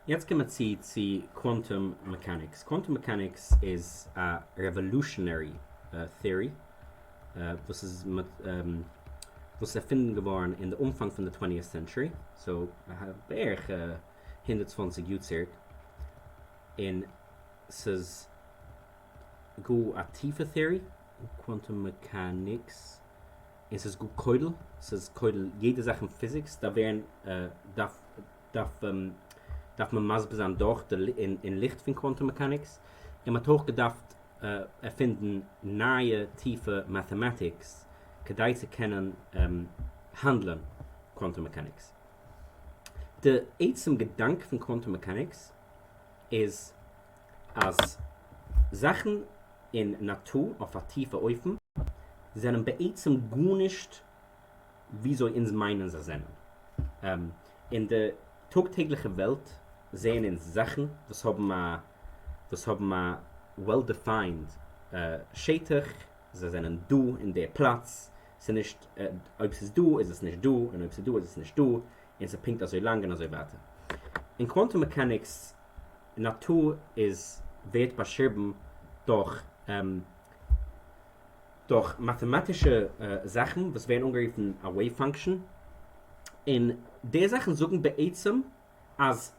יעצט קומען מיר צו צו quantum mechanics. Quantum mechanics איז א revolutionary theory וואס איז וואס איז ערפינדן געווארן אין די אנפאנג פון די twentieth century, so בערך 120 יאר צוריק, און ס'איז גאר א טיפע theory, quantum mechanics, און ס'איז גאר כולל, ס'איז כולל יעדע זאך אין physics דארף ווערן דארף דארף דארף מען מסביר זיין דורך די אין ליכט פון quantum mechanics, און מ'האט אויך געדארפט ערפינדן נייע טיפע mathematics כדי צו קענען האנדלען quantum mechanics. די עצם געדאנק פון quantum mechanics איז אז זאכן אין נאטור אויף א טיפע אופן זענען בעצם גארנישט וויאזוי אונז מיינען זיי זענען. אין די טאג טעגליכע וועלט זעען אונז זאכן וואס האבן א וואס האבן א well defined שטח, זיי זענען דא אין די פלאץ, ס'איז נישט אויב ס'איז דא איז עס נישט דא און אויב ס'איז דא איז עס נישט דא, און ס'איז פונקט אזוי לאנג און אזוי ווייטער. אין quantum mechanics נאטור איז ווערט באשריבן דורך דורך מאטעמאטישע זאכן וואס ווערן אנגערופן א wave function, און די זאכן זאגן בעצם אז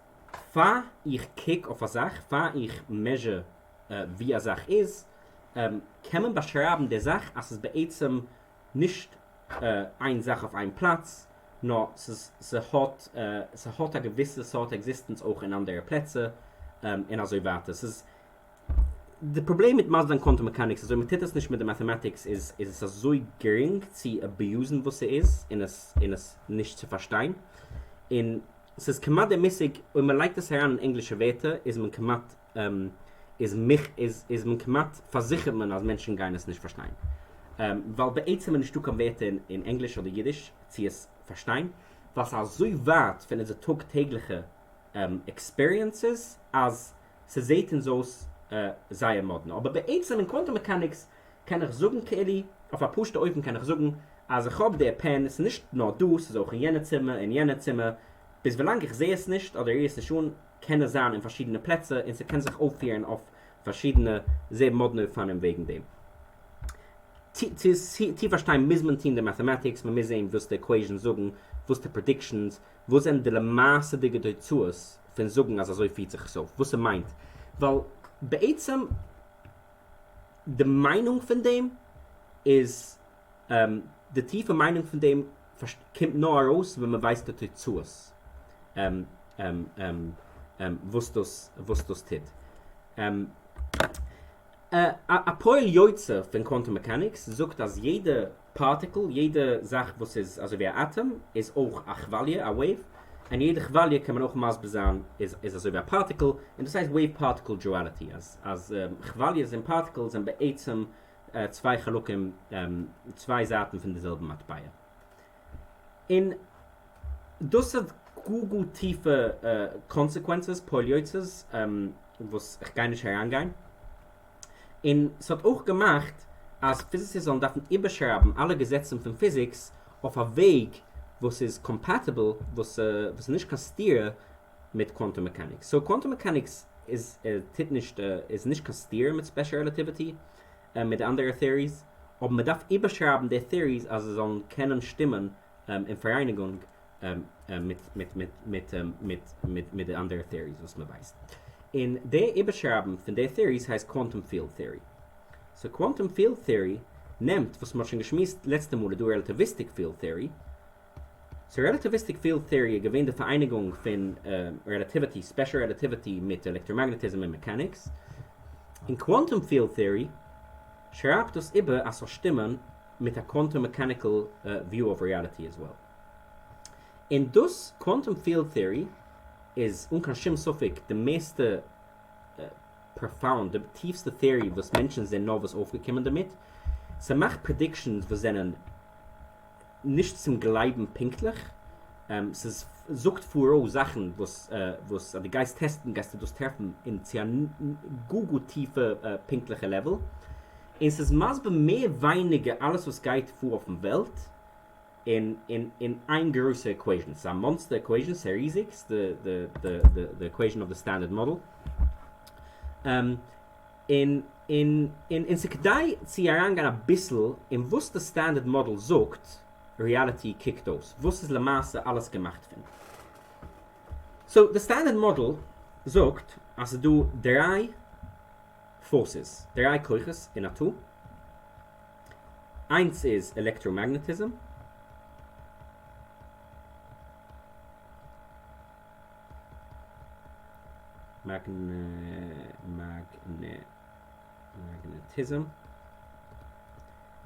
פאר איך קוק אויף א זאך, פאר איך measure ווי א זאך איז, קען מען באשרייבן די זאך אז ס'איז בעצם נישט איין זאך אויף איין פלאץ, נאר ס'האט ס'האט א געוויסע סארט עקזיסטענץ אויך אין אנדערע פלעצער, און אזוי ווייטער. ס'איז די פראבלעם מיט מסביר זיין quantum mechanics איז אויב מ'טוט עס נישט מיט די mathematics איז איז עס אזוי גרינג צו abuse ן וואס ס'איז און עס און עס נישט צו פארשטיין, און ס'איז כמעט די מושג אויב מ'לייגט עס אריין אין ענגלישע ווערטער איז מען כמעט איז מיך איז איז מען כמעט פארזיכערט מען אז מענטשן גייען עס נישט פארשטיין ווייל בעצם איז נישטא קיין ווערטער אין ענגליש אדער אידיש צו עס פארשטיין ווייל ס'איז אזוי ווייט פון אונזער טאג טעגליכע experiences אז ס'זעהט אונז אויס זייער מאדנע אבער בעצם אין quantum mechanics קען איך זאגן כאילו אויף א פשוטע אופן קען איך זאגן אז איך האב די פען ס'איז נישט נאר דא ס'איז אויך אין יענע צימער אין יענע צימער ביז ווילאנג איך זעה עס נישט אדער ריר עס נישט אן קען עס זיין אין פארשידענע פלעצער און ס'קען זיך אויפפירן אויף פארשידענע זייער מאדנע אופנים וועגן דעם. צו פארשטיין מוז מען טון די mathematics, מען מוז זען וואס די equations זאגן, וואס די predictions, וואס זענען די למעשה'דיגע תוצאות פון זאגן אז אזוי פירט זיך עס אויף, וואס ס'מיינט, ווייל בעצם די מיינונג פון דעם איז די טיפע מיינונג פון דעם קומט נאר ארויס ווען מען ווייסט די תוצאות וואס דאס וואס דאס טוט. א פועל יוצא פון quantum mechanics זאגט אז יעדע particle, יעדע זאך וואס איז אזוי ווי א אטאם איז אויך א כוואליע, א wave, און יעדע כוואליע קען מען אויך מסביר זיין איז איז אזוי ווי א particle, און דאס הייסט wave particle duality, אז אז כוואליעס און particles זענען בעצם צוויי חלקים, צוויי זייטן פון די זעלבע מטבע. און דאס האט גאר גאר טיפע consequences, פועל יוצא'ס, וואס איך גיי נישט אריינגיין. און ס'האט אויך געמאכט אז physicists זאלן דארפן איבערשרייבן אלע געזעצן פון physics אויף א וועג וואס איז compatible, וואס איז נישט קיין סתירה מיט quantum mechanics. So quantum mechanics איז טוט נישט איז נישט קיין סתירה מיט special relativity מיט די אנדערע theories, אבער מען דארף איבערשרייבן די theories אז זיי זאלן קענען שטימען אין פאראייניגונג מיט מיט מיט מיט מיט מיט מיט די אנדערע theories וואס מען ווייסט. און די איבערשרייבן פון די theories הייסט quantum field theory. So quantum field theory נעמט וואס מען האט שוין געשמועסט לעצטע מאל איז דא relativistic field theory, so relativistic field theory איז געווען די פאראייניגונג פון relativity, special relativity מיט electromagnetism און mechanics, און quantum field theory שרייבט דאס איבער אז ס'זאל שטימען מיט א quantum mechanical view of reality as well. און דאס quantum field theory איז אן קיין שום ספק די מערסטע profound, די טיפסטע theory וואס מענטשן זענען נארוואס אויפגעקומען דערמיט. ס'מאכט predictions וואס זענען נישט צום גלייבן פונקטליך, ס'זאגט פאראויס זאכן וואס וואס אז דו גייסט טעסטן גייסטו דאס טרעפן אין צו א גאר גאר טיפע פונקטליכע level, און ס'איז מסביר מער ווייניגער אלעס וואס גייט פאר אויפן וועלט. אין אין אין איין גרויסע equation. ס'איז א monster equation, ס'איז ריזיג, ס'איז די די די די equation of the standard model. און און און און ס'איז כדאי צו אריינגיין אביסל אין וואס די standard model זאגט reality קוקט אויס, וואס איז למעשה אלעס געמאכט פון. so די standard model זאגט אז ס'איז דא דריי forces, דריי כוחות אין נאטור, איינס איז electromagnetism, magnetism,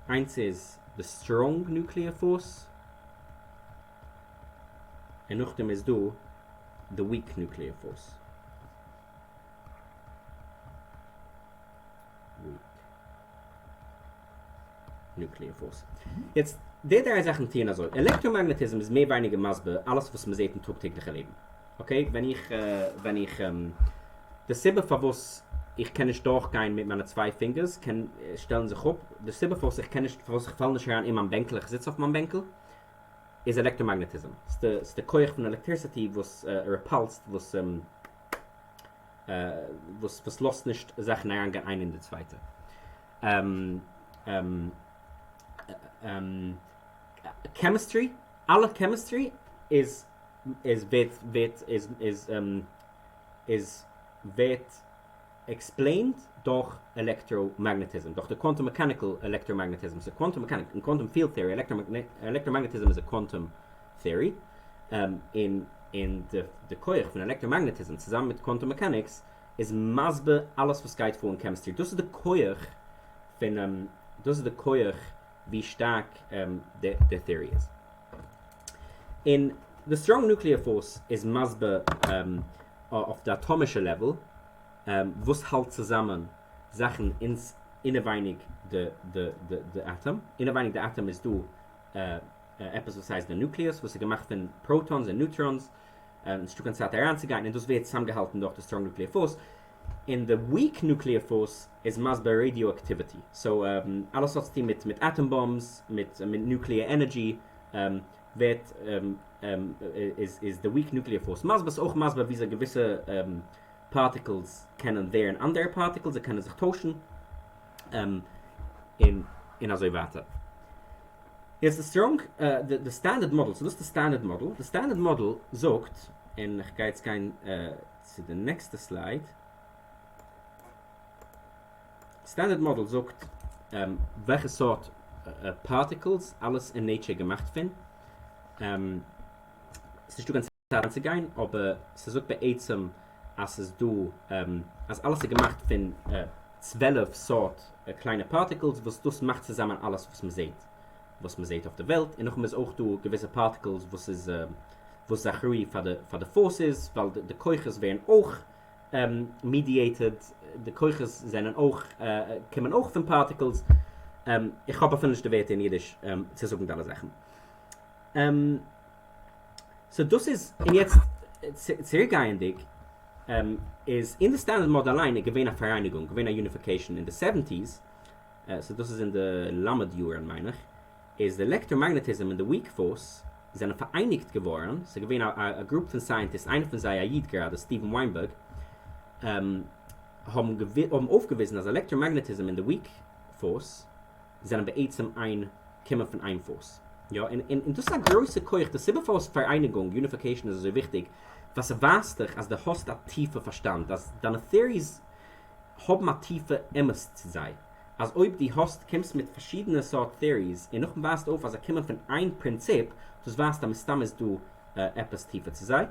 איינס איז די strong nuclear force, און נאכדעם איז דא די weak nuclear force. Nuclear force. יעצט, די דריי זאכן טוען אזוי. Electromagnetism איז מער ווייניגער מסביר אלעס וואס מען זעט אין טאג טעגליכע לעבן. Okay, ווען איך, ווען איך, די סיבה פארוואס איך קען נישט דורכגיין מיט מיינע צוויי פינגערס קען שטעלן זיך אפ, די סיבה פארוואס איך קען נישט, פארוואס איך פאל נישט אריין אין מיין בענקל, איך זיץ אויף מיין בענקל, איז electromagnetism. ס'איז די כח פון electricity וואס repels ט, וואס וואס וואס לאזט נישט זאכן אריינגיין איינע אין די צווייטע. Chemistry, אלע chemistry איז איז ווערט ווערט איז איז איז ווערט explained דורך electromagnetism, דורך די quantum mechanical electromagnetism, ס'איז quantum mechanic און quantum field theory, electromagnetism איז א quantum theory, און און די כח פון electromagnetism צוזאמען מיט quantum mechanics איז מסביר אלעס וואס גייט פאר אין chemistry, דאס איז די כח פון דאס איז די כח ווי שטארק די theory איז. און די strong nuclear force איז מסביר אויף די אטאמישע level וואס האלט צוזאמען זאכן אינעווייניג די אטאם, אינעווייניג די אטאם איז דא עפעס וואס הייסט די nucleus וואס איז געמאכט פון protons און neutrons, נישטא קיין צייט אריינצוגיין, און דאס ווערט צוזאמגעהאלטן דורך די strong nuclear force, און די weak nuclear force איז מסביר radioactivity, so אלעס האט צוטון מיט מיט atom bombs, מיט nuclear energy, ווערט איז די weak nuclear force מסביר, ס'איז אויך מסביר וויאזוי געוויסע particles קענען ווערן אנדערע particles, זיי קענען זיך טוישן, און אזוי ווייטער. יעצט די strong, די standard model, so דאס איז די standard model, די standard model זאגט, און איך גיי יעצט גיין צו די נעקסטע slide, standard model זאגט וועלכע סארט particles אלעס אין nature געמאכט פון, ס'איז נישטא קיין צייט אריינצוגיין, אבער ס'זאגט בעצם אז ס'איז דא, אז אלעס איז געמאכט פון 12 סארט קליינע particles וואס דאס מאכט צוזאמען אלעס וואס מ'זעט, וואס מ'זעט אויף די וועלט, און נאכדעם איז אויך דא געוויסע particles וואס איז וואס איז אחראי פאר די פאר די forces, ווייל די כוחות ווערן אויך mediated, די כוחות זענען אויך קומען אויך פון particles, איך האב אפילו נישט די ווערטער אין אידיש צו זאגן די אלע זאכן. So דאס איז, און יעצט צוריקגייענדיג, איז אין די standard model אליין איז געווען א פאראייניגונג, געווען א unification אין די seventies, so דאס איז אין די למד יארן מיין איך, איז די electromagnetism און די weak force זענען פאראייניגט געווארן, ס'איז געווען א גרופ פון scientists, איינער פון זיי א איד גראדע, סטיווען וויינבערג, האבן אויפגעוויזן אז electromagnetism און די weak force זענען בעצם איין, קומען פון איין force. יא, און און דאס איז א גרויסע כח, די סיבה פארוואס פאראייניגונג, unification, איז אזוי וויכטיג, ווייל ס'ווייזט דיך אז דו האסט א טיפע פארשטאנד, אז דיינע theories האבן א טיפע אמת צו זיי, אז אויב דו האסט קומסט מיט פארשידענע סארט theories און נאכדעם ווייזט אויף אז זיי קומען פון איין פרינציפ, דאס ווייזט אז מסתם איז דא עפעס טיפער צו זיי.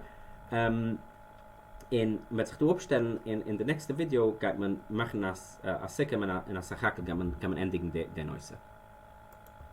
און מ'וועט זיך דא אפשטעלן און אין די נעקסטע ווידיאו גייט מען מאכן א סיכום און א סך הכל גייט מען ענדיגן די נושא.